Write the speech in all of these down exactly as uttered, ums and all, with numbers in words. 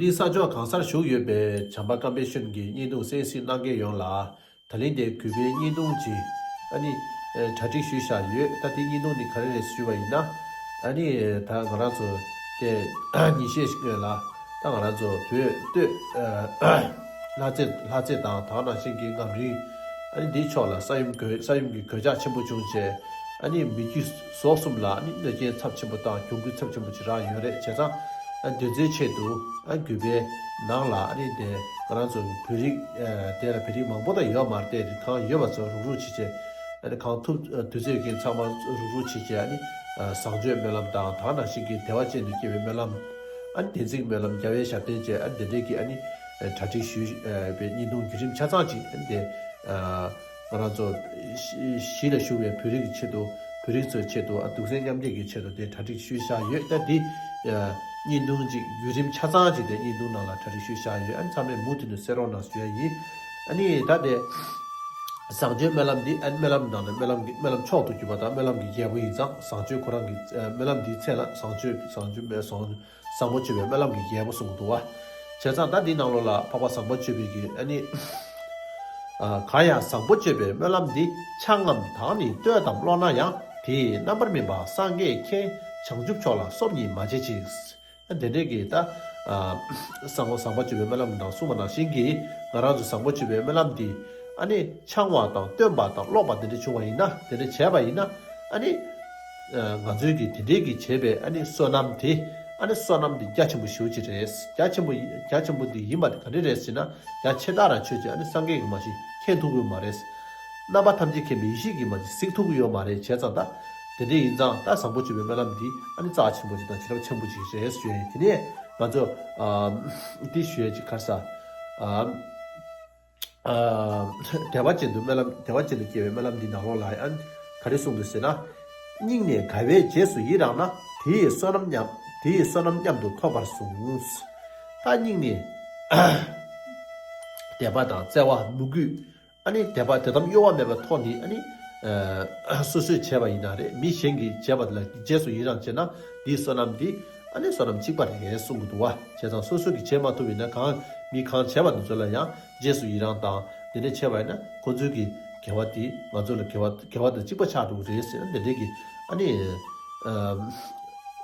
ཨ་ནི་ས་ཕྱོགས་གང་སར་བཞུགས་ཡོད་པའི་བྱམས་པ་ཀམ་པའི་ཤུན་གྱི་བརྙན་ཐུང་གསན་གཟིགས་གནང་མཁན་ཡོངས་ལ། ད་ལན་དེ་གུས་པའི་བརྙན་ཐུང་ཅིག་ཨ་ནི་གྲ་སྒྲིག་ཞུས་བཞག་ཡོད། ད་དེ་བརྙན་ཐུང་འདི་ག་རེ་རེད་ཞུས་པ་ཡིན་ན། ཨ་ནི་ད་ང་རང་ཚོ་དེ་ཉིན་ཤས་ཤིག་སྔོན་ལ་ད་ང་རང་ཚོ་བོད་སྟོད་ལྷ་རྩེ་ལྷ་རྩེ་དང་དེ་ནང་བཞིན་གྱི་ངམ་རིང་ཨ་ནི་འདིའི་ཕྱོགས་ལ་ས་ཡོམ་གོད་ས་ཡོམ་གྱི་གོད་ཆག་ཆེན་པོ་བྱུང་རྗེས། ཨ་ནི་མི་རྒྱུ་ཟོག་གསུམ་ལ་ཨ་ནི་གནོད་རྐྱེན་ཚབས་ཆེན་པོ་དང་གྱོང་གུད་ཚབས་ཆེན་པོ་ཅིག་རག་ཡོད་རེད། བྱས་ཙང་ཨ་དེ་ཚོའི་ཆེད་དུ་ཨ་གུས་པའི་ནང་ལ་ཨ་ནི་དེ་ང་རང་ཚོ་བོད་རིགས་ཨ་དེ་ལ་བོད་རིགས་མང་པོ་དང་ཡོད་མ་རེད་དེ། གང་ཡོད་པ་ཚོ་རུག་རུག་བྱེད་བྱས་ཨ་ནི་གང་ཐུབ་ཨ་དུས་ཚོད་ཡོད་མཁན་ཚང་མ་རུག་རུག་བྱེད་བྱས་ཨ་ནི་ཨ་བཟང་སྤྱོད་སྨོན་ལམ་དང་དེ་ནང་བཞིན་གྱི་བདེ་བ་ཅན་དུ་སྐྱེ་བའི་སྨོན་ལམ། ཨ་ནི་བདེན་ཚིག་སྨོན་ལམ། རྒྱལ་བའི་ཞབས་བརྟན་བཅས་ཨ་ནི་དེ་འདྲའི་གི་ཨ་ནི་ཨ་གྲ་སྒྲིག་ཞུས་ཨ་པའི་བརྙན་ཐུང་བརྒྱུད་རིམ་ཆ་ཚང་ཅིག་ཨ་ནི་དེ་ཨ། ང་རང་ཚོ་གཞི་གཞི་ལ་བཞུགས་པའི་བོད་རིགས་ཀྱི་ཆེད་དུ། བོད་རིགས་ཚོའི་ཆེད་དུ་ཨ་གདུང་སེམས་མཉམ་སྐྱེད་ཀྱི་ཆེད་དུ་དེ་གྲ་སྒྲིག་ཞུས་བཞག་ཡོད། ད་འདི་ཨ་བརྙན་ཐུང་ཅིག་བརྒྱུད་རིམ་ཆ་ཚང་ཅིག་དེ་བརྙན་ཐུང་ནང་ལ་གྲ་སྒྲིག་ཞུས་བཞག་ཡོད། ཨ་ནི་ཚང་མས་མུ་མཐུད་ནས་གསན་རོགས་གནང་ཞུ་ཡ་ཡིན། ཨ་ནི་ད་དེ་བཟང་སྤྱོད་སྨོན་ལམ་འདི་ཨ་ནི་སྨོན་ལམ་ནང་ནས་སྨོན་ལམ་གྱི་སྨོན་ལམ་མཆོག་ཏུ་གྱུར་པ་དང་སྨོན་ལམ་གྱི་རྒྱལ་པོ་ཡིན་ཙང་བཟང་སྤྱོད་ཁོ་རང་གི་ཨ་སྨོན་ལམ་འདིའི་ཚེ་ལ་བཟང་སྤྱོད་བཟང་སྤྱོད་སྨོན་བཟང་བཟང་པོ་སྤྱོད་པའི་སྨོན་ལམ་གྱི་རྒྱལ་པོ་གསུང་གི་འདུག་བ། བྱས་ཙང་ད་འདི་ནང་ལོགས་ལ་འཕགས་པ་བཟང་པོ་སྤྱོད་པའི་གི་ཨ་ནི། ཨ་གང་ཡང་བཟང་པོ་སྤྱོད་པའི་སྨོན་ལམ་འདི། ཆང་ངམ་དང་ནི་ལྟོས་དང་ཀློག་ན་ཡང་། དེ་ཡི་རྣམ་པར་སྨིན་པ་སངས་རྒྱས་མཁྱེན། བྱང་ཆུབ་མཆོག་ལ་སོམ་ཉི་མ་བྱེད་ཅིག། ཨ་དེ་འདྲའི་གི་ད་ཨ་བཟང་པོ་བཟང་པོ་སྤྱོད་པའི་སྨོན་ལམ་ནང་གསུངས་པ་ནང་བཞིན་གྱི་ང་རང་ཚོ་བཟང་པོ་སྤྱོད་པའི་སྨོན་ལམ་འདི་ཨ་ནི་འཆང་བ་དང་སྟོན་པ་དང་ཀློག་པ་དེ་འདྲ་བྱུང་བ་ཡིན་ན། དེ་འདྲ་བྱས་པ་ཡིན་ན་ཨ་ནི། ཨ་ང་ཚོའི་གི་དེ་འདྲའི་གི་བྱས་པའི་ཨ་ནི་བསོད་ནམས་དེ་ཨ་ནི་བསོད་ནམས་དེ་རྒྱ་ཆེན་པོ་ཞེ་པོ་ཅིག་རེད། རྒྱ་ཆེན་པོ་ཡི་རྒྱ་ཆེན་པོ་དེ་ཡིན་པ་དེ་ག་འདྲ་རེད་ཟེར་ན། རྒྱ་ཆེ་དྲགས་རང་ཆོས་ཅིག་ཨ་ནི་སངས་རྒྱས་ཀྱིས་མ་གཞི་མཁྱེན་ཐུབ་ཀྱི་ཡོད་མ་རེད། རྣམ་པ་ཐམས་ཅད་མཁྱེན་པའི་ཡེ་ཤེས་ཀྱིས་མ་གཞི་གཟིགས་ཐུབ་ཀྱི་ཡོད་མ་རེད། བྱས་ཙང་ད་དེ་འདྲ་ཡིན་ཙང་ད་བཟང་པོ་སྤྱོད་པའི་སྨོན་ལམ་འདི་ཨ་ནི་རྩ་ཆེན་པོ་ཅིག་དང་བྱིན་རླབས་ཆེན་པོ་ཅིག་རེད་ཞུ་ཡ་ཡིན། དེ་ནས་ང་ཚོ་ཨ་འདི་ཞུ་ཡ་ཅིག་ག་རེ་ཟ། ཨ། ཨ་བདེ་བ་ཅན་དུ་སྨོན་ལམ་བདེ་བ་ཅན་དུ་སྐྱེ་བའི་སྨོན་ལམ་འདི་ནང་ལོགས་ལ་ཡང་ག་རེ་གསུངས་འདུག་ཟེར་ན། སྙིང་ནས་དགའ་བའི་རྗེས་སུ་ཡི་རང་ན། དེ་ཡི་བསོད་ནམས་མཉམ་དེ་ཡི་བསོད་ནམས་མཉམ་དུ་ཐོབ་པར་གསུངས། ད་སྙིང་ནས་དད་པ་དང་བརྩེ་བ་མོས་གུས་ཨ་ནི་དད་པ་དད་དམ་གཡོ་བ་མེད་པའི་ཐོག་ནས་ཨ་ནི་ཨ་སོ་སོས་བྱས་པ་ཡིན་ན་རེད། མི་གཞན་གྱིས་བྱས་པ་ལ་རྗེས་སུ་ཡི་རང་བྱས་ན་འདིའི་བསོད་ནམས་འདི་ཨ་ནི་བསོད་ནམས་གཅིག་པ་རེད་གསུང་གི་འདུག་བ། བྱས་ཙང་སོ་སོ་གིས་བྱེད་མ་ཐུབ་ཡིན་ན་གང་མི་གང་བྱས་པ་འདི་ཚོ་ལ་ཡང་རྗེས་སུ་ཡི་རང་དང་དེ་འདྲ་བྱས་པ་ཡིན་ན་ཁོ་ཚོའི་གི་དགེ་བ་དེ་ང་ཚོ་ལ་དགེ་བ་དགེ་བ་དང་གཅིག་པ་ཆགས་འགྲོ་གི་རེད་ཟེར་ན་དེ་འདྲའི་གི་ཨ་ནི་ཨ་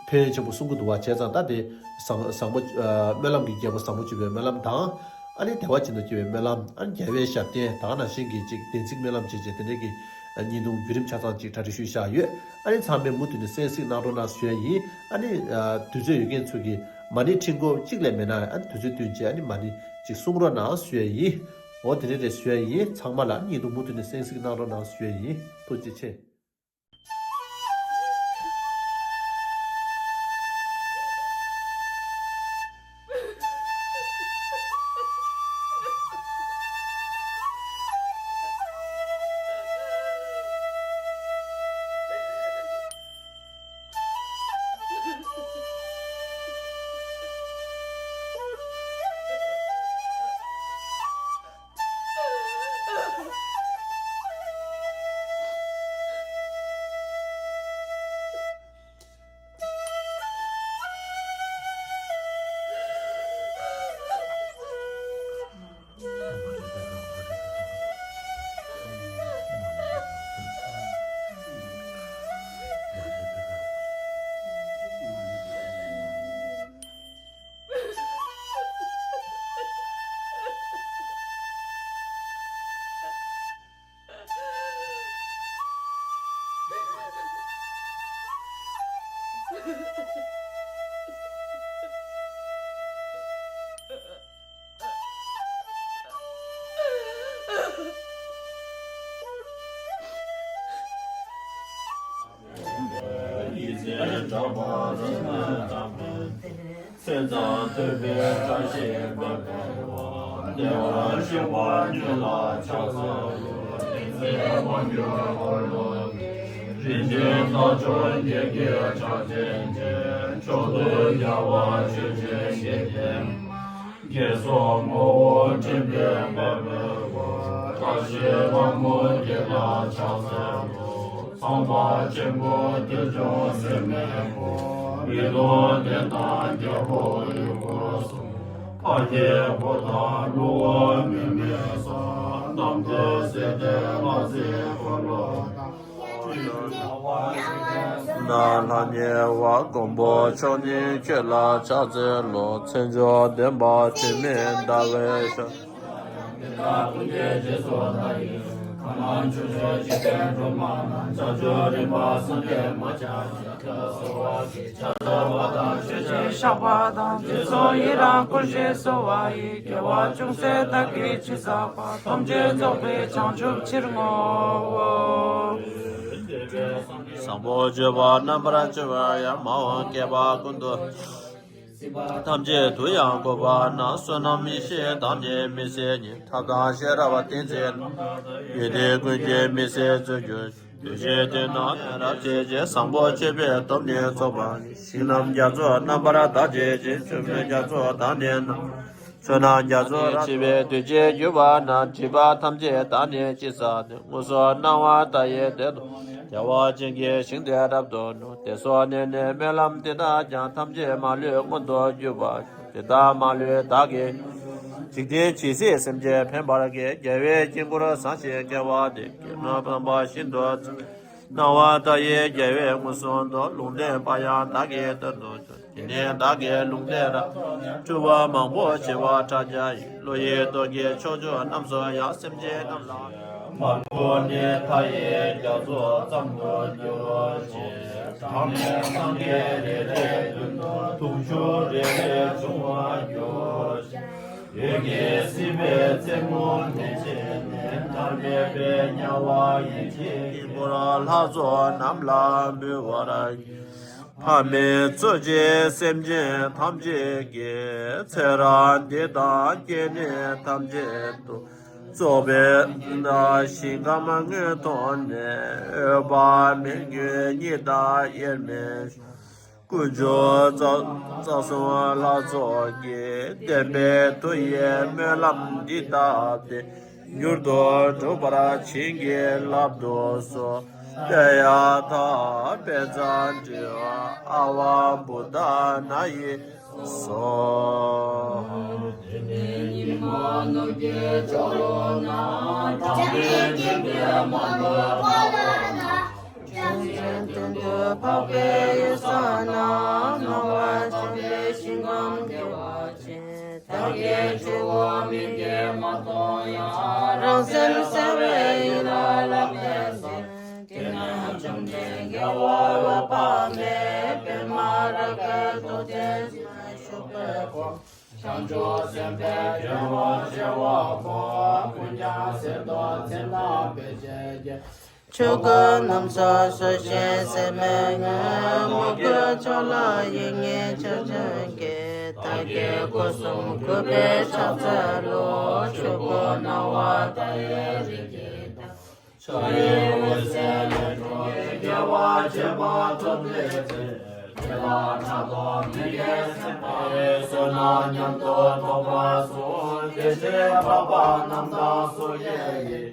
ཕན་ཡོན་ཆེན་པོ་གསུང་གི་འདུག་བ། བྱས་ཙང་ད་དེ་བཟང་བཟང་པོ་ཨ་སྨོན་ལམ་གྱི་རྒྱལ་པོ་བཟང་པོ་སྤྱོད་པའི་སྨོན་ལམ་དང་། ཨ་ནི་བདེ་བ་ཅན་དུ་སྐྱེ་བའི་སྨོན་ལམ། ཨ་ནི་རྒྱལ་བའི་ཞབས་བརྟན་དེ་ནང་བཞིན་གྱི་ཅིག་བདེན་ཚིག་སྨོན་ལམ་བཅས་བཅས་དེ་འདྲའི་གི་ཨ་བརྙན་ཐུང་བརྒྱུད་རིམ་ཆ་ཚང་ཅིག་གྲ་སྒྲིག་ཞུས་བཞག་ཡོད། ཨ་ནི་ཚང་མས་མུ་མཐུད་ནས་གསན་གཟིགས་གནང་རོགས་གནང་ཞུ་ཡ་ཡིན། ཨ་ནི་ཨ་དུས་ཚོད་ཡོད་མཁན་ཚོ་གིས་མ་ཎི་ཕྲེང་སྐོར་གཅིག་ལས་མེད་ན་ཨ་ནི་དུས་ཚོད་བསྟུན་བྱས་ཨ་ནི་མ་ཎི་ཅིག་གསུང་རོགས་གནང་ཞུ་ཡ་ཡིན། འོ་དེ་འདྲ་རེད་ཞུ་ཡ་ཡིན། ཚང་མ་ལ་ཨ་ནི་བརྙན་ཐུང་མུ་མཐུད་ནས་གསན་གཟིགས་གནང་རོགས་གནང་ཞུ་ཡ་ཡིན། ཐུགས་རྗེ་ཆེ། ཚེ་དང་བསྟོད་པའི་བཀྲ་ཤིས་པ། བདེ་བར་གཤེགས་པ་ཉིད་ལ་ཕྱག་འཚལ་ལོ། བསྟན་འཛིན་དབང་གྱུར་འཁོར་ལོ་ཀུན། རིན་ཆེན་རྟ་མཆོག་བརྒྱད་ཀྱིས་ཕྱག་བརྒྱན་ཅིང་། མཆོག་ཏུ་རྒྱལ་བ་ཆོས་ཀྱི་གཞི་བརྟན། དགེ་སོགས་ངོ་བོ་འདྲེན་པའི་དཔལ་མོའི་སྐུ། བཀྲ་ཤིས་ལྷ་མོ་བརྒྱད་ལ་ཕྱག་འཚལ་ལོ། ཚངས་པ་ཆེན་པོ་ཏེ་ཇོ་སེམས་དཔའི་སྐུ། མི་ལོ་བརྒྱ་དང་བརྒྱ་པོ་ཡི་སྐུ་གསུང་། ལྷ་ཡི་སྐུ་དང་ཀླུ་འོ་མི་མི་ས། གནམ་བདེ་སྲིད་བདེ་ལྷ་སྲིན་འཁོར་ལོ་དང་། ན་ལྷ་ཉེ་བ་མགོན་པོ་མཆོག་ཉིད་ཁྱོད་ལ་ཕྱག་འཚལ་ལོ། མཚན་མཆོག་ལྡན་པ་དྲི་མེད་ཟླ་བའི་ཞལ། ཀུན་གྱི་རྗེས་སུ་བདག་ཡི། ཁམས་དང་ཆུ་སྲིན་འཇིག་རྟེན་སྒྲོན་མ་རྣམས། བྱང་ཆུབ་རིམ་པ་སངས་རྒྱས་མ་ཆགས་ཤིང་། ཁྱོད་གསོལ་བ་གི་ཆར་འབབ་པ་དང་། ཆོས་ཀྱི་ཞགས་པ་དང་། དུས་གསུམ་ཡི་རང་བསྐུལ་ཞིང་གསོལ་བ་ཡི། དགེ་བ་ཅུང་ཟད་བདག་གིས་ཅི་བསགས་པ། ཐམས་ཅད་རྫོགས་པའི་བྱང་ཆུབ་ཕྱིར་བསྔོའོ། བཟང་པོ་སྤྱོད་པ་རྣམ་པར་སྤྱོད་པ་ཡང་། མ་འོངས་བསྐལ་པ་ཀུན་ཏུ། སྲིད་པ་ཐམས་ཅད་དུ་ཡང་བཀོད་པ་ན། བསོད་ནམས་ཡེ་ཤེས་དང་ནི་མི་ཟད་ཉིད། ཐབས་དང་ཤེས་རབ་ཏིང་འཛིན་རྣམས། ཡོན་ཏན་ཀུན་གྱིས་མི་ཟད་སྩོལ་གྱུར་ཅིག། འདུ་བྱེད་དོན་དམ་མེད་རབ་བྱེད་ཅིང་། བཟང་པོ་སྤྱོད་པའི་སྟོབས་ནི་རྫོགས་པ་ཡི། ཞིང་རྣམས་རྒྱ་མཚོ་རྣམ་པར་དག་བྱེད་ཅིང་། ཆུ་མིག་རྒྱ་མཚོ་དང་ནི་རྣམ། ཚོགས་རྣམས་རྒྱ་མཚོ་རབ་ཏུ་འཆི་བའི་དུས་བྱེད་གྱུར་པ་ན། སྒྲིབ་པ་ཐམས་ཅད་དག་ནི་ཅི་བསགས་ནས། དངོས་སུ་སྣང་བ་མཐའ་ཡས་དེ་དག་ནི། བདེ་བ་ཅན་གྱི་ཞིང་དེ་རབ་ཏུ་ནོར། དེ་སོགས་ནས་ནི་སྨོན་ལམ་འདི་དག་ཀྱང་། ཐམས་ཅད་མ་ལུས་མངོན་དུ་གྱུར་པ་ཡི། དེ་དག་མ་ལུས་བདག་གིས། འཇིག་རྟེན་ཇི་སྲིད་སེམས་ཅན་ཕན་པར་བགྱི། རྒྱལ་བའི་དཀྱིལ་འཁོར་བཟང་ཞིང་དགེ་བ་འདི། དགེ་སློང་དམ་པ་ཤིན་ཏུ་རྩ། སྣང་བ་མཐའ་ཡས་རྒྱལ་བའི་མངོན་སུམ་དུ། ལུང་བསྟན་པ་ཡང་བདག་གི་དོན་དུ་གྱུར། དེ་ནས་བདག་གིས་ལུང་བསྟན་རབ། སྤྲུལ་པ་མང་པོ་བྱེ་བ་ཕྲག་བརྒྱ་ཡིས། བློ་ཡི་རྟོག་གེའི་ཕྱོགས་བཅུ་རྣམས་སུ་ཡང་། སེམས་ཅན་རྣམས་ལ། མ་ལུས་ནི་མཐའ་ཡས་རྒྱ་མཚོ་ཙམ་དུ་གྱུར་ཅིག། གྲངས་མེད་སངས་རྒྱས་རེ་རེའི་མདུན་དུ། གདུང་ཤུགས་རེ་རེ་འབྱུང་བར་འགྱུར་ཅིག། འོད་ཀྱི་སྲིད་པའི་རྩེ་མོ་མན་ཆད་ནས། མཐར་མེད་པའི་དམྱལ་བ་ཡེ་ཤེས་ཀྱི། དཀྱིལ་འཁོར་ལྷ་ཚོགས་རྣམས་ལ་འབུལ་བར། ཕ་མས་གཙོ་བྱས་སེམས་ཅན་ཐམས་ཅད་ཀྱི། ཚེ་རབས་འདི་དང་སྐྱེ་གནས་ཐམས་ཅད་དུ། རྫོགས་པའི་ཞིང་ཁམས་མངོན་མཐོང་ནས། འོད་དཔག་མེད་ཀྱི་གཉིད་དང་དབྱེར་མེད། དཀོན་མཆོག་རྩ་རྩ་གསུམ་ལྷ་ཚོགས་ཀྱིས། བདེན་པའི་མཐུ་ཡིས་སྨོན་ལམ་འདི་བཏབ་སྟེ། མྱུར་དུ་འགྲུབ་པར་བྱིན་གྱིས་བརླབ་ཏུ་གསོལ། ཏདྱ་ཐཱ། པཉྩ་དྲི་ཡ་ཨ་ཝ་བོ་དྷ་ན་ཡེ་སྭཱ་ཧཱ། དེ་ནས་ཉི་མ་ནུབ་ཀྱི་ལྕགས་ལོག་ན། གྲངས་མེད་འཇིག་རྟེན་མང་པོའི་བར་ན། བྱང་ཆུབ་མདུན་དུ་འཕགས་པའི་ཡུལ་ས་ན། སྣང་བ་མཆོག་ལྡན་ཞིང་ཁམས་བདེ་བ་ཅན། བདག་གིས་ཆུ་བོ་མིག་གིས་མ་མཐོང་ཡང་། རང་སེམས་གསལ་བའི་ཡུལ་ལ་ལག་ལེན་ཅན། དེ་ན་བཅོམ་ལྡན་རྒྱལ་བ་འོད་དཔག་མེད། པདྨ་རཱ་གའི་ཏོག་ཅན་ཞིང་ན་བཞུགས་པའི་ཁོ། བྱང་ཆུབ་སེམས་དཔའི་སྤྱོད་པ་བྱེ་བ་སྒོམ། ཀུན་ཀྱང་གསེར་མདོག་མཚན་དང་དཔེ་བྱད་ཀྱི། ཆོས་སྐུ་རྣམ་གསུམ་སོ་སྐྱེ་སེམས་མེད་ངང་། མོས་གུས་མཆོག་ལ་ཡིད་གཉིས་ཆགས་བྱིན་གྱིས། བདག་གི་སྐུ་གསུང་གུས་པས་ཕྱག་འཚལ་ལོ། ཆོས་སྐུ་སྣང་བ་མཐའ་ཡས་རིགས་ཀྱི་བདག་ཕྱག་གཡས་འོད་ཟེར་ལས་འཕྲོས་ཏེ། རྒྱལ་བ་བྱེ་བ་ཕྲག་བདུན་ཚེ། དེ་ལ་ཕྲག་དོག་མི་དགེ་སེམས་དཔའི། བསོད་ནམས་མཉམ་དུ་ཐོབ་པར་ཤོག་དེ་ཕྱིར་འཕགས་པ་རྣམས་དང་སོ་སྐྱེ་ཡི།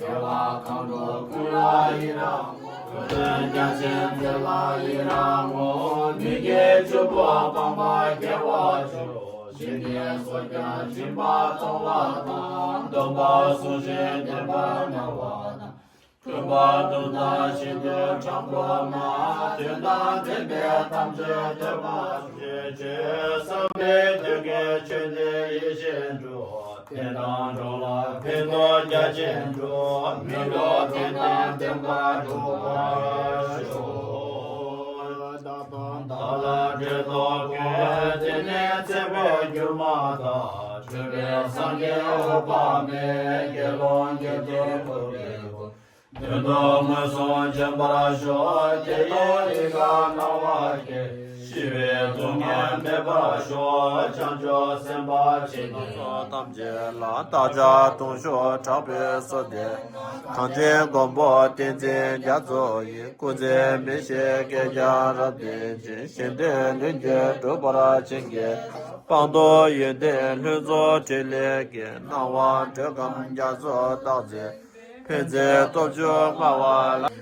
རྒྱལ་བ་མཁའ་འགྲོ་ཀུན་ལ་ཡི་རང་ངོ་། ཀུན་ཀྱང་མཁྱེན་བརྩེ་ལ་ཡི་རང་ངོ་། མི་དགེ་བཅུ་པོ་སྤངས་པ་རྒྱལ་བ་མཆོག་ཞི་གནས་སོགས་ཀྱང་སྦྱིན་པ་གཏོང་བ་དང་། སྡོམ་པ་སྲུང་ཞིང་བསྟེན་པར་སྨོན་པ་དང་། མཐུན་པ་དུག་དང་ཤིན་ཏུ་དྲང་པོ་མ། དོན་དང་ལྡན་པའི་ཐམས་ཅད་ཐོས་པ་ཤེས་བྱེད། བསམ་པའི་དོན་གྱི་ཆོས་ནི་ཡིད་བཞིན་འགྲུབ། བསྟན་དང་འགྲོ་ལ་ཕན་ཐོགས་རྒྱ་ཆེན་འགྲུབ། མི་སློབ་དོན་དང་ལྡན་པར་འགྲུབ་པར་ཤོག་བདག་དང་བདག་ལ་འབྲེལ་ཐོགས་དགོས། དེ་ནས་ཚེ་འཕོས་སྒྱུ་མ་དག །སྤྲུལ་པའི་སངས་རྒྱས་འོད་དཔག་མེད། དགེ་སློང་དགེ་འདུན་འཁོར་བའི་སྒོ། དོན་དུ་མངོན་སུམ་འབྱོན་པར་ཤོག །དེ་ཡི་ཡིད་ཀྱང་སྣང་བ་སྐྱེ། ཤི་བའི་སྡུག་བསྔལ་མེད་པར་ཤོག །བྱང་ཆུབ་སེམས་དཔའ་ཆེན་པོ་ཐམས་ཅད་ལ། བདག་ཅག་གདུང་ཤུགས་དྲག་པོས་གསོལ་ཏེ། གངས་ཅན་མགོན་པོ་བསྟན་འཛིན་རྒྱ་མཚོ་ཡི། སྐུ་ཚེ་མི་ཤིགས་བསྐལ་བརྒྱར་རབ་བརྟན་ཅིང་། གཞན་དོན་ལྷུན་གྱིས་འགྲུབ་པར་བྱིན་གྱིས། སྤངས་རྟོགས་ཡོན་ཏན་ལྷུན་རྫོགས་ཕྲིན་ལས་ཀྱི། སྣང་བ་འགྲོ་ཁམས་རྒྱ་མཚོ་སྟག་རྩེ། འཕེལ་མཛད་སྟོབས་བཅུ་མངའ་བ་ལ།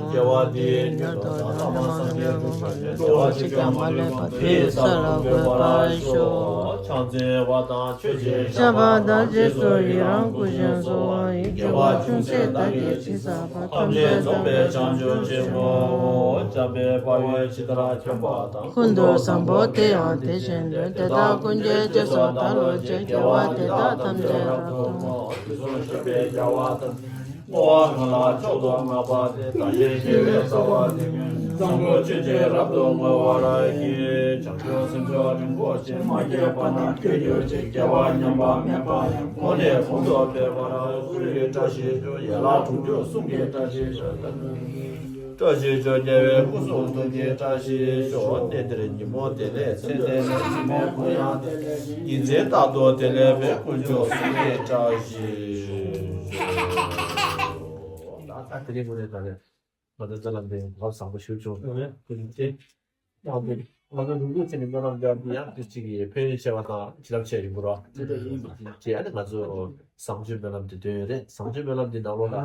སྐྱེ་བ་འདིའི་སྔོན་དུ་ད་ལྟ་མ་སངས་རྒྱས་དྲུག་ཅུ་རེ་གཅིག་ཀྱང་མ་ལུས་པ་དེའི་ས་ལ་འགོད་པར་ཤོག། ཕྱག་འཚལ་བ་དང་མཆོད་ཅིང་བཤགས་པ་དང་རྗེས་སུ་ཡི་རང་བསྐུལ་ཞིང་གསོལ་བ་ཡི། དགེ་བ་ཅུང་ཟད་བདག་གིས་ཅི་བསགས་པ། ཐམས་ཅད་རྫོགས་པའི་བྱང་ཆུབ་ཆེན་པོའོ། འཇམ་དཔལ་དཔའ་བོས་ཇི་ལྟར་མཁྱེན་པ་དང་། ཀུན་ཏུ་བཟང་པོ་དེ་ཡང་དེ་བཞིན་ཏེ། དེ་དག་ཀུན་གྱི་རྗེས་སུ་བདག་སློབ་ཅིང་། དགེ་བ་འདི་དག་ཐམས་ཅད་རབ་ཏུ་བསྔོ། དུས་གསུམ་གཤེགས་པའི་རྒྱལ་བ་དང་། བསྔོ་བ་གང་ལ་མཆོག་ཏུ་བསྔགས་པ་དེ། བདག་གི་དགེ་བའི་རྩ་བ་འདི་ཉིད། བཟང་པོ་སྤྱོད་ཕྱིར་རབ་ཏུ་བསྔོ་བར་བགྱི། བྱང་ཆུབ་སེམས་མཆོག་རིན་པོ་ཆེ། མ་སྐྱེས་པ་རྣམས་སྐྱེ་གྱུར་ཅིག། སྐྱེ་བ་ཉམས་པ་མེད་པ་ཡང་། གོང་ནས་གོང་དུ་འཕེལ་བར། གསུང་གི་བཀྲ་ཤིས་ཤོག། ཡན་ལག་དྲུག་ཅུ་གསུང་གི་བཀྲ་ཤིས་ཤོག། བཀྲ་ཤིས་ཤོག། རྒྱལ་བའི་སྐུ་གསུང་ཐུགས་ཀྱི་བཀྲ་ཤིས་ཤོག། གནས་འདིར་ཉིན་མོ་བདེ་ལེགས། མཚན་བདེ་ལེགས། ཉི་མའི་གུང་ཡང་བདེ་ལེགས། ཉིན་མཚན་རྟག་ཏུ་བདེ་ལེགས་པའི། དཀོན་མཆོག་གསུམ་གྱི་བཀྲ་ཤིས་ཤོག། ད་དེ་རིང་དངོས་གནས་དྲང་གནས་ང་ཚོའི་མཚན་ལམ་འདི་ལབ་བཟང་པོ་ཞིག་བྱུང་། ཨ་ནི་ང་ཚོ་ང་ཚོ་ལུང་ཁུག་ཚེ་ནི་སྨོན་ལམ་རྒྱབ་ཡང་དེ་གཅིག་གིས་ཕན་ཡོན་ཆེ་བ་དང་བྱིན་རླབས་ཆེ་ཡིན་པོ་རོ། དེ་ཨ་ནི་ང་ཚོ་བཟང་སྤྱོད་སྨོན་ལམ་དེ་འདོན་ཡོད་རེད། བཟང་སྤྱོད་སྨོན་ལམ་དེ་ནང་ལོགས་ལ་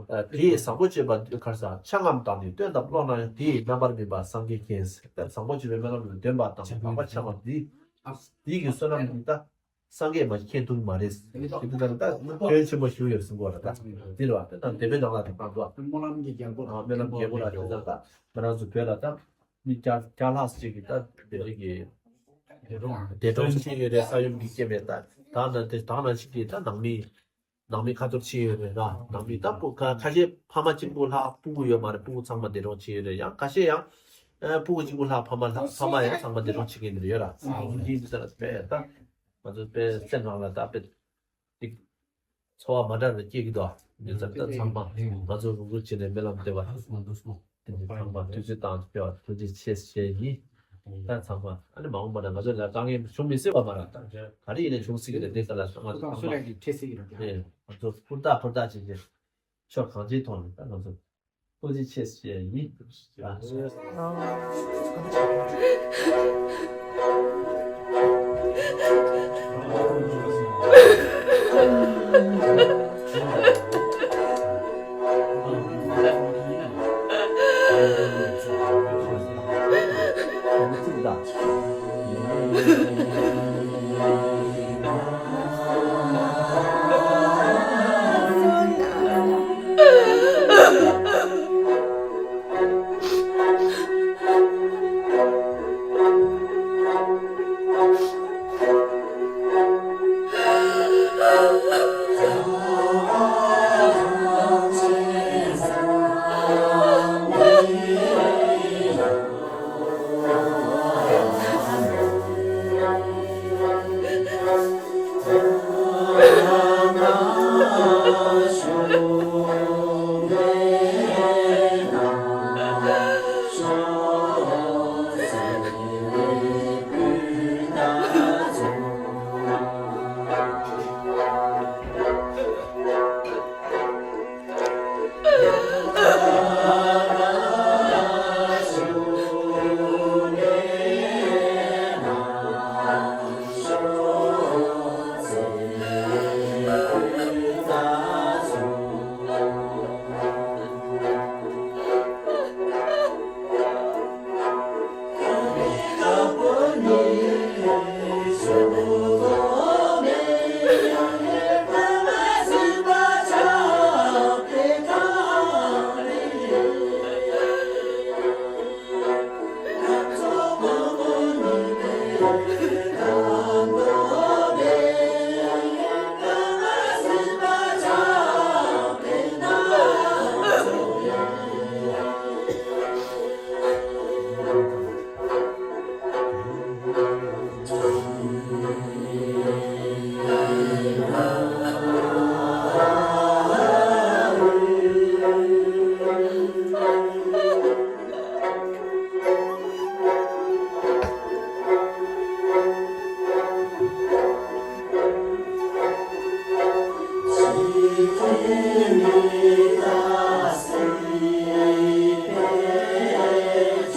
ཨ་དེས་བཟང་པོ་སྤྱོད་པ་ག་རེ་ཟ། ཆ་ལྔ་དང་ནི་སྟོན་དང་ཀློག་ན་ཡང་། དེས་རྣམ་པར་སྨིན་པ་སངས་རྒྱས་མཁྱེན། བཟང་པོ་སྤྱོད་པའི་སྨོན་ལམ་ལ་འདོན་པ་དང་འཕགས་པ་ཆ་ལྔ་འདི་འདི་གི་བསོད་ནམས་འདི་ལྟ། སངས་རྒྱས་མ་མཁྱེན་ཐུབ་མ་རེད། དེ་ལྟར་ད་ཕན་ཆེན་པོ་ཞིག་ཡོད་གསུང་གོ་ར། ད་འདི་ར་བ་དེ་དང་དེ་བས་ནང་ལ་དེ་པར་འདུག་སྨོན་ལམ་གྱི་རྒྱལ་པོ་ལ། སྨོན་ལམ་རྒྱལ་པོ་ལ་དེ་དང་ད་ང་རང་ཚོ་བོད་ལ་ད་མི་བརྒྱ་བརྒྱ་ལྷག་ཅིག་གིས་ད་དེ་རིང་གི་འདས་གྲོངས་ཕྱིན་ཡོད་རེད། ས་ཡོམ་གྱི་རྐྱེན་པས། ད་ད་ན་དེ་ད་ན་ཅིག་གིས་ད་ནང་མི་ནང་མི་ཁ་ཐོར་ཕྱིན་ཡོད་རེད་ར། ནང་མི་ད་སྤུ་ཁ་ཁ་ཤས་ཕ་མ་གཅིག་པུ་ལྷག་སྤུ་གུ་ཡོད་མ་རེད། སྤུ་གུ་ཚང་མ་འདས་གྲོངས་ཕྱིན་ཡོད་རེད། ཡང་ཁ་ཤས་ཡང་ ཨ་ཕྲུ་གུ་གཅིག་པུ་ལྷག་ཕ་མ་ལྷག་ཕ་མ་ཡང་ཚང་མ་འདི་སྒྲུང་བྱེད་མཁན་འདི་ཡོད་ར། ཨ་འདི་འདི་ལྟར་དཔེ་ད་ང་ཚོ་དཔེ་སེམས་ནང་ལ་ད་དཔེ་ཏིག་ཚོར་བ་མ་འདྲ་བ་སྐྱེ་གི་འདུག་འདི་ལྟར་ད་ཚང་མ་ང་ཚོ་རུག་རུག་བྱས་ནས་སྨོན་ལམ་འདེབས་པ། དེ་ཚང་མ་ཐུགས་རྗེ་བཏང་སྤེལ་བ་ཐུགས་རྗེ་ཆེ་ཞེས་ཡིན། ད་ཚང་མ་ཨ་ནི་མ་འོངས་པ་ན་ང་ཚོ་ལ་དཀའ་ངལ་བྱུང་མི་སྲིད་པ་མ་རེད། ད་ག་རེ་ཡིན་ནའི་བྱུང་སྲིད་ཀྱི་རེད། དེ་ལྟར་ལ་ང་ཚོ་ཚང་མ་ཨེ་ང་ཚོ་ཧུར་ཐག་ཧུར་ཐག་བྱེད་ཀྱི་ཕྱོགས་གང་ཅིའི་ཐོག་ནས་ད་ང་ཚོ་ཐུགས་རྗེ་ཆེ་ཞེས་ཡིན།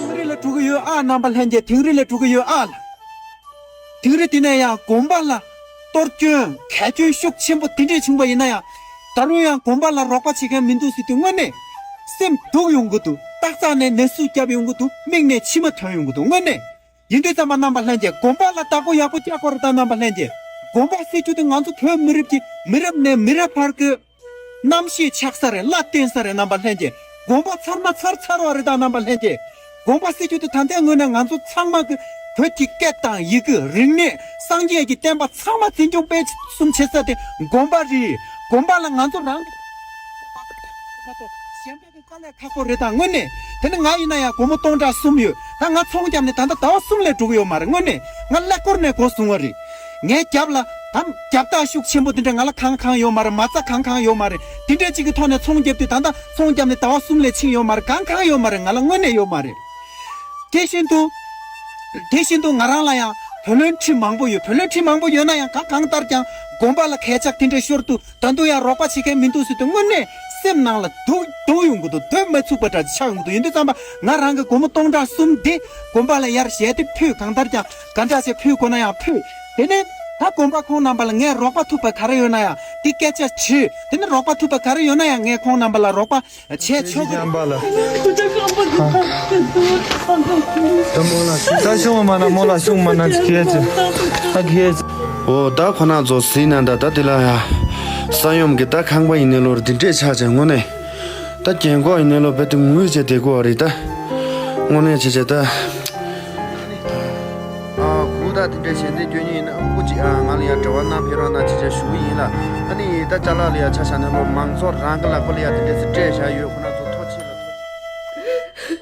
དིང་རི་ལ་འགྲོ་གི་ཡོད་ཨ། རྣམ་པ་ལྷན་རྒྱས་དིང་རི་ལ་འགྲོ་གི་ཡོད་ཨ། དིང་རི་དེ་ནས་ཡང་དགོན་པ་ལ་གཏོར་སྐྱོན་གས་སྐྱོན་ཤུགས་ཆེན་པོ་དེ་འདྲས་བྱུང་བ་ཡིན་ན་ཡང་། ད་རུང་ཡང་དགོན་པ་ལ་རོགས་པ་བྱེད་མཁན་མི་འདུག་ཟེར་དུས་དངོས་གནས་སེམས་སྡུག་ཡོང་གི་འདུག་ཏག་ཏག་ནས་ནད་ཟུག་བརྒྱབ་ཡོང་གི་འདུག་མིག་ནས་མཆི་མ་ཐོན་ཡོང་གི་འདུག་དངོས་གནས་ཡིན་དུས་ཙམ་པ་རྣམ་པ་ལྷན་རྒྱས་དགོན་པ་ལ་བདག་པོ་ཡག་པོ་རྒྱག་དགོས་རེད། ད་རྣམ་པ་ལྷན་རྒྱས་དགོན་པ་ཟེར་རྒྱུ་དེ་ང་ཚོ་བོད་མི་རབས་ཀྱི་མི་རབས་ནས་མི་རབས་བར་གྱི་རྣམ་ཤེས་ཆགས་ས་རེད། ལ་བརྟེན་ས་རེད། རྣམ་པ་ལྷན་རྒྱས་དགོན་པ་ཚར་མ་ཚར་ཚར་བ་རེད། ད་རྣམ་པ་ལྷན་རྒྱས་དགོན་པ་ཟེར་རྒྱུ་དེ་ད་ལྟའི་ངོས་ནས་ང་ཚོ་ཚང་མ་གི་བོད་ཀྱི་སྐད་དང་ཡི་གེ་རིག་གནས་སངས་རྒྱས་ཀྱི་བསྟན་པ་ཚང་མ་འཛིན་སྐྱོང་སྤེལ་གསུམ་བྱེད་ས་དེ་དགོན་པ་རེད། དགོན་པ་ལ་ང་ཚོ་རང་གི་དཀའ་ལས་ཁག་པོ་རེད། ད་དངོས་གནས་དེ་ནི་ང་ཡིན་ན་ཡང་སྒོར་མོ་སྟོང་ཕྲག་གསུམ་ཡོད། ད་ང་ཚོང་བརྒྱབ་ནས་ད་ལྟ་ཟླ་བ་གསུམ་ལས་འགྲོ་གི་ཡོད་མ་རེད། དངོས་གནས་ང་ཀླད་ཀོར་ནས་སྒོ་བཟུང་བ་རེད། ངའི་རྒྱབ་ལ་ད་རྒྱབ་རྟགས་ཤུགས་ཆེན་པོ་དེ་འདྲ་ང་ལ་གང་གང་ཡོད་མ་རེད། མ་རྩ་གང་གང་ཡོད་མ་རེད། དེ་འདྲ་ཅིག་གི་ཐོག་ནས་ཚོང་བརྒྱབ་དུས་ད་ལྟ་ཚོང་བརྒྱབ་ནས་ཟླ་བ་གསུམ་ལས་ཕྱིན་ཡོད་མ་རེད། གང་གང་ཡོད་མ་རེད། ང་ལ་དངོས་གནས་ཡོད་མ་རེད། དེ་བཞིན་དུ་དེ་བཞིན་དུ་ང་རང་ལ་ཡང་བུ་ལོན་ཁྲི་མང་པོ་ཡོད། བུ་ལོན་ཁྲི་མང་པོ་ཡོད་ན་ཡང་གང་གང་ལྟར་ཀྱང་དགོན་པ་ལ་ཁེ་ཆག་དེ་འདྲ་ཤོར་དུས། ད་དུང་ཡང་རོགས་པ་བྱེད་མཁན་མི་འདུག་ཟེར་དུས་དངོས་གནས་སེམས་ནང་ལ་སྡུག་སྡུག་ཡོང་གི་འདུག་སྡོད་མ་ཚུགས་པ་འདྲ་ཆགས་ཡོང་གི་འདུག་ཡིན་དུས་ཙམ་པ་ང་རང་གི་སྒོར་མོ་སྟོང་ཕྲག་གསུམ་དེ་དགོན་པ་ལ་ཡར་ཞལ་འདེབས་ཕུལ། གང་ལྟར་ཀྱང་ག་འདྲ་ཞིག་ཕུལ་དགོས་ན་ཡང་ཕུལ། དེ་ནས་ད་དགོན་པ་ཁོང་རྣམ་པ་ལ་ངས་རོགས་པ་ཐུབ་པ་ག་རེ་ཡོད་ན་ཡང་དེ་སྐད་ཆ་དྲིས། དེ་ནས་རོགས་པ་ཐུབ་པ་ག་རེ་ཡོད་ན་ཡང་ངས་ཁོང་རྣམ་པ་ལ་རོགས་པ་བྱས་ཆོག་གི་རེད། ད་ཤོང་མ་ན་མོ་ལ་ཤོང་མ་ན་ཁྱེད་ཀྱི་ད་ཁྱེད་ཀྱི། འོ་ད་ཁོ་ན་ཚོ་ཟིན་ན་ད་ད་དེ་ལ་ཡ། ས་ཡོམ་གི་ད་ཁང་པ་ཡིན་ནས་ལོར་འདི་འདྲས་ཆགས་ཆེ་དངོས་གནས། ད་རྒན་གོག་ཡིན་ནས་ལོ་བེད་དུ་ངུས་བྱས་བསྡད་དགོས་རེད་ད། དངོས་གནས་བྱས་བྱས་ད། ཨ་ཁུ་ད་དེ་འདྲས་ཞལ་འདེབས་སྐྱོན་ཉེན་ཡིན་ན་སྐུ་མཁྱེན། ཨ་ང་ལ་ཡང་འབྲེལ་བ་གནང་ཕེབས་རོགས་གནང་བྱས་བྱས་ཞུ་གི་ཡིན་ལ། ཨ་ནི་ད་ཅ་ལག་ལ་ཡང་ཆ་བཞག་ནས་ལོ་མང་ཚོགས་རང་གི་ལག་པ་ལ་ཡང་དེ་འདྲས་སེ་སྤྲད་བཞག་ཡོད། ཁོ་ན་ཚོ་ཐུགས་རྗེ་ཆེ་ལ་ཐུགས་རྗེ་ཆེ།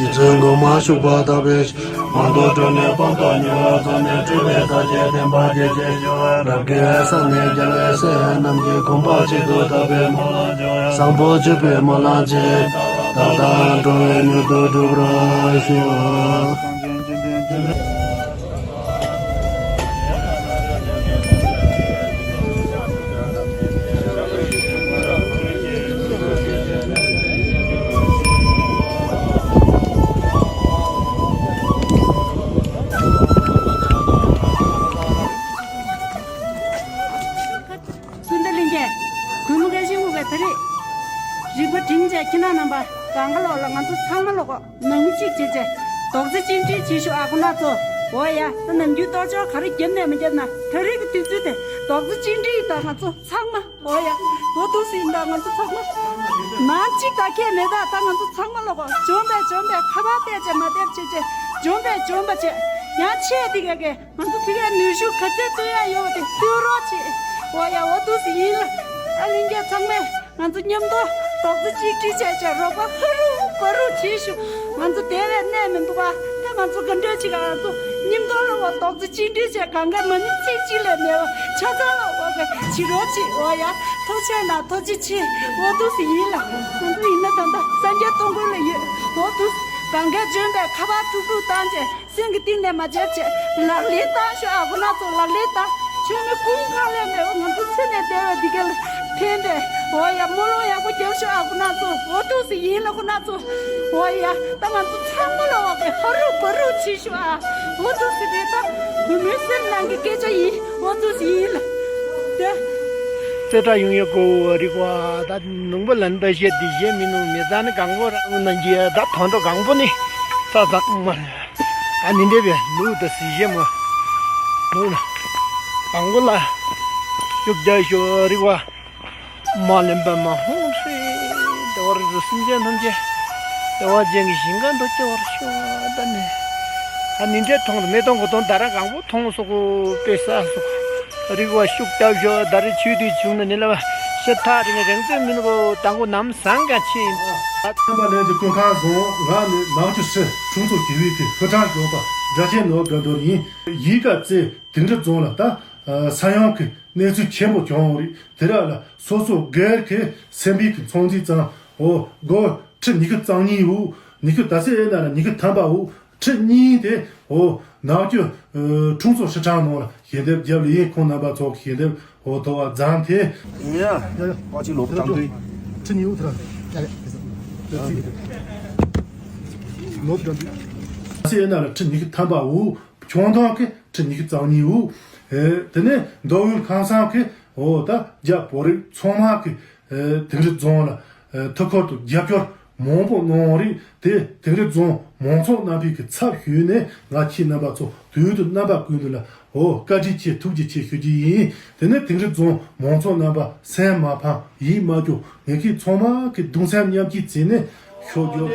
རྗེ་བཙུན་གོང་མ་བཞུགས་པ་ལྟ་བུའི། མང་དུ་བགྲོས་ནས་དཔང་དུ་ཉེ་བར་འཛོམས་ནས། སྤྲུལ་པའི་ས་སྐྱའི་བསྟན་པ་རྒྱས་བྱེད་ཤོག། རབ་དགའི་ས་ནས་རྒྱལ་བའི་སྲས་རྣམས་ཀྱིས། དགོངས་པ་གཅིག་ཏུ་བདག་པོའི་སྨོན་ལམ་བྱོན། བཟང་པོ་སྤྱོད་པའི་སྨོན་ལམ་བཅས། བདག་དང་འགྲོ་བའི་མྱུར་དུ་འགྲུབ་པར་ཤོག། ཀུན་ད་གླིང་གེ། གུས་མོ་སྐལ་ཆེན་དབུས་པའི་ད་རེས། རིག་པ་སྒྲིམ་བྱས་ཁྱེད་རྣམ་པ་གང་ག་ལོག་ལ་ང་ཚོ་ཚང་མ་ལོག་གོ། ནང་མི་གཅིག་བྱས་བྱས། རྡོག་རྩ་གཅིག་སྒྲིལ་བྱེད་ཤོག་ཨ་ཁུ་ནག་ཚོ། འོ་ཡ། ད་ནམ་རྒྱུན་གཏོར་ཆོག་ག་རེ་བརྒྱབ་ནས་མི་བརྒྱབ་ན། ད་རེས་ཀྱི་དུས་ཚོད་དེ་རྡོག་རྩ་གཅིག་སྒྲིལ་ཡིན་ད་ང་ཚོ་ཚང་མ། འོ་ཡ། འོ་འདུག་སེ་ཡིན་ད་ང་ཚོ་ཚང་མ། ནང་གཅིག་ད་ཁྱད་མེད་ད། ད་ང་ཚོ་ཚང་མ་ལོག་གོ། འཇོན་པས་འཇོན་པས་ཁ་པར་བལྟས་བྱས་མ་བལྟས་བྱས་བྱས། འཇོན་པས་འཇོན་པ་བྱས། ཡང་ཆེ་དེ་ག་གས། ང་ཚོ་ཕ་གིའི་ནུས་ཤུགས་ག་ཚད་བཏོན་ཡ་ཡོད་པ་དེ་བཏོན་རོགས་བྱེད། འོ་ཡ། འོ་འདུག་སེ་ཡིན་ལ། ཨ་གླིང་གེ་ཚང་མས་ང་ཚོ་མཉམ་དུ་རྡོག་རྩ་གཅིག་སྒྲིལ་བྱས་བྱས་རོགས་པ་ཧ་རུ་བ་རུ་བྱེད་ཤོག། ང་ཚོ་བསྡད་པའི་གནས་མི་འདུག་པ། ད་ང་ཚོ་ག་འདྲ་བྱེད་ག། ང་ཚོ་མཉམ་དུ་ལ་བ་རྡོག་རྩ་གཅིག་སྒྲིལ་བྱས་གང་ག་མ་ནི་ཚིག་གཅིག་ལས་མེད་པ་ཆ་ཚང་ལ་འོ་ག་བྱེད་རོགས་བྱེད། འོ་ཡ། ཐུགས་རྗེ་གནང་། ཐུགས་རྗེ་ཆེ། འོ་འདུག་སེ་ཡིན་ལ། ང་ཚོ་ཡིན་ན་ད་ལྟ་སངས་རྒྱས་སྟོང་ཀུན་ལ་ཡོད། འོ་འདུག་སེ་གང་ག་འཇོན་པས་ཁ་པར་དཀྲུག་དཀྲུག་བཏང་བྱས། སེམས་ཀྱི་གཏིང་ནས་མ་བརྗེད་བྱས་ལག་ལེན་བཏང་ཤོག་ཨ་ཁུ་ནག་ཚོ། ལག་ལེན་བཏང་། ཆོས་མེད་ཀུན་ཁང་ལས་མེད་པ་ང་ཚོ་ཚེ་ནས་འདས་པ་འདི་ག་ལ་ཕན་པས། འོ་ཡ། སྨོན་ལམ་ཡག་པོ་རྒྱབ་ཤོག་ཨ་ཁུ་ནག་ཚོ། འོ་འདུག་སེ་ཡིན་ལ་ཁུ་ནག་ཚོ། འོ་ཡ། ད་ང་ཚོ་ཚང་མ་ལ་འོ་ག་ཧ་རུ་བ་རུ་བྱེད་ཤོག་ཨ། འོ་འདུག་སེ་རེད་ད། བུ་མོའི་སེམས་ནང་གི་སྐད་ཆ་ཡིན། འོ་འདུག་སེ་ཡིན་ལ། དེ། རྩེ་གྲ་ཡོང་ཡ་གོ་རིག་པ། ད་ནང་པ་ལ་འདི་བཤད་འདི་བཤད་མི་ནུ་མི་ཟ་ནི་གང་པོ་རང་ནང་གི་ད་ཐོན་ཐོ་གང་པོ་ནི་ས་ཚང་མ། ད་མི་འདྲེ་བའི་ལུགས་དང་སྲིད་ཞེ་མ་ལུགས་ན་དང་པོ་ལ་ཤུགས་རྒྱག་ཤོག་རིག་པ། མ་ལེན་པ་མ་ཧོང་སྲེ། དེ་བར་དུ་སེམས་ཅན་ཐམས་ཅད་བདེ་བ་ཅན་གྱི་ཞིང་ཁམས་དུ་སྐྱེ་བར་ཤོག་ད་ནི་ཨ་ནི་འདྲེ་མཐོང་དུ་མེ་དང་དགུ་དང་ད་ར་གང་པོ་མཐོང་སོག་པོ་དཔེ་ས་སོག་རིག་པ་ཤུགས་རྒྱབ་ཤོག་ད་རེས་ཆོས་དུས་བྱུང་ན་ནི་ལ་བ་ཤེ་ཐག་རིང་རིང་ཚོད་མིན་གོ་དང་པོ་ནམ་སང་ག་ཕྱིན། ཨ་ཐམ་པ་ལན་གྱི་ཀུན་ཁང་བཟུང་། ང་ནི་ནག་ཆུ་སི་གྲོང་ཚོ་དགེ་བའི་ཁུལ་ཧུ་ཁྲང་ལྗོངས་པ་སྒྲ་ཆེན་ནོར་དགའ་རྡོར་ཡིན། གཞིས་ཀ་རྩེ་དིང་རི་རྫོང་ལ་ད་ས་ཡོམ་གྱི་གནས་ཚུལ་ཆེན་པོ་བྱུང་རེད། དེ་ར་ལ་སོ་སོ་སྒེར་གྱི་སེམས་པའི་གི་ཚོང་རྫས་ཙང་འོ་སྒོར་ཁྲི་ཉི་ཤུ་རྩ་གཉིས་འུ་ཉི་ཤུ་ད་སེ་ཨེ་ན་ར་ཉི་ཤུ་ཐམ་པ་འུ་ཁྲི་གཉིས་དེ་འོ་ནག་ཆུ་ཨ་གྲོང་ཚོ་ཧྲི་ཁྲང་ནང་ལ་ཞལ་འདེབས་རྒྱབ་ལ་ཡིན། ཁོང་རྣམ་པ་ཚོ་གི་ཞལ་འདེབས་འོ་ཐོ་བ་བརྫངས་ཏེ། ཡ་ཡ་ཡ་ཡ་ཡ་ཁྲི་གཉིས་འུ་ཐ་ར་ཡ་ཡ་ཡ་ཡ་ཡ་ད་སེ་ཨེ་ན་ར་ཁྲི་ཉི་ཤུ་ཐམ་པ་འུ། ཁྱོང་ཐང་གི་ཁྲི་ཉི་ཤུ་རྩ་གཉིས་འུ། ཨེ་དེ་ནས་མདོ་དབུས་ཁམས་གསུམ་གི་འོ་ད་རྒྱ་བོད་རིགས་ཚང་མ་གི་ཨེ་དིང་རི་རྫོང་ལ་ཨེ་ཐུགས་ཁུར་དུ་རྒྱབ་སྐྱོར་མང་པོ་གནང་རེད། དེ་དིང་རི་རྫོང་མང་ཚོགས་རྣམ་པའི་གི་ཚབ་ཞུས་ནས་ང་ཁྱེད་རྣམ་པ་ཚོ་དུས་དུ་རྣམ་པ་ཀུན་ཏུ་ལ་འོ་བཀའ་དྲིན་ཆེ་ཐུགས་རྗེ་ཆེ་ཞུ་རྒྱུ་ཡིན། དེ་ནས་དིང་རི་རྫོང་མང་ཚོགས་རྣམ་པ་སེམས་མ་ཕམ་ཡིད་མ་སྐྱོ། ངེད་ཀྱི་ཚང་མ་གི་གདུང་སེམས་མཉམ་སྐྱེད་བྱས་ནས་ཤོག་རྒྱུ།